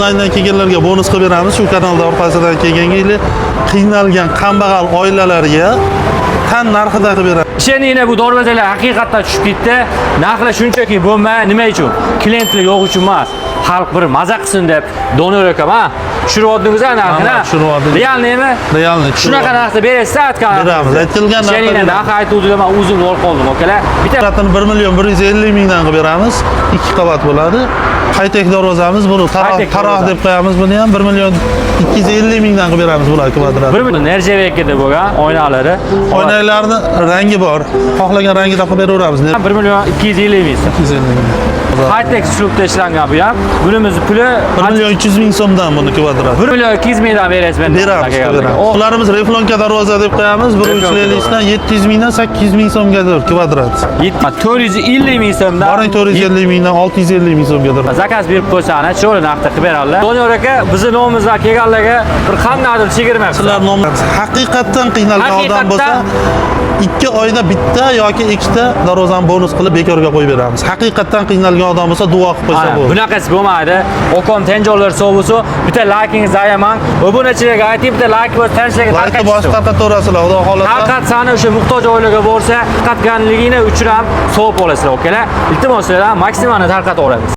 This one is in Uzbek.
Onlayndan kelganlarga bonus qilib beramiz. Shu kanalda orqasidan kelganga или qiynalgan kambag'al oilalarga tan narxida qilib beramiz. Ishoninglar, bu darvozalar haqiqatdan tushib ketdi. Narxlar shunchaki bo'lma, nima uchun? Klientlar yo'q uchun emas. Xalq bir maza qilsin deb donor akam, ha? Tushiryapdingiz narxini? Mana, tushiryapdik. Реальный mi? Реальный. Shunaqa narxda berasiz aytgan. Beramiz. Aytilgan narxda Ishoninglar, beramiz. narx aytuvdi, man o'zim lol qoldim, akalar. Bitta Kvadratini 1 million 150 mingdan qilib beramiz. 2 qavat bo'ladi. High-tech darvozamiz, buni taroq High-tech taroq darvoza. deb qo'yamiz buni ham 1 million 250 mingdan qilib beramiz bular kvadrat. 1 million нержавейка da bo'lgan oynalari. Oynalarni rangi bor. Xohlagan rangida qilib beraveramiz. 1 million 250 ming so'm. 250 ming. High-tech uslubda ishlangan bu ham. Bunimiz puli 1 million 300 ming so'mdan buni kvadrat. 1 million 200 mingdan berasiz men. Beramiz, beramiz. Ularimiz рифлёнка darvoza deb qo'yamiz. Bir Рифлёнка uchlikdan 700 mingdan 800 ming so'mgadir kvadrat. 450 ming so'mdan. Boring, 450 mingdan 650 ming so'mgadir. Заказ berib qo'ysanglar, chiroyli narxda qilib beradilar. Doniyor aka, bizni nomimizdan kelganlarga bir qandaydir chegirma qilsa. Sizlar nom haqiqatdan qiynalgan odam bo'lsa, 2 oyda bitta yoki ikkita darvozani bonus qilib bekorga qo'yib beramiz. Haqiqatdan qiynalgan odam bo'lsa, duo qilib qo'ysa Ana, bo'ldi. Bunaqasi bo'lmaydi. Okom tanjonlar sog' bo'lsin. Bitta laykingizni ayamang. Obunachilarga ayting, bitta layk bosib, tanishlarga Laykni bosib tarqatishsin. Tarqataverasizlar, xudo xohlasa. Tarqatsani o'sha muhtoj oilaga borsa, tarqatganligini uchun ham savob olasizlar, okalar. Iltimos, sizlardan maksimalni tarqataveramiz.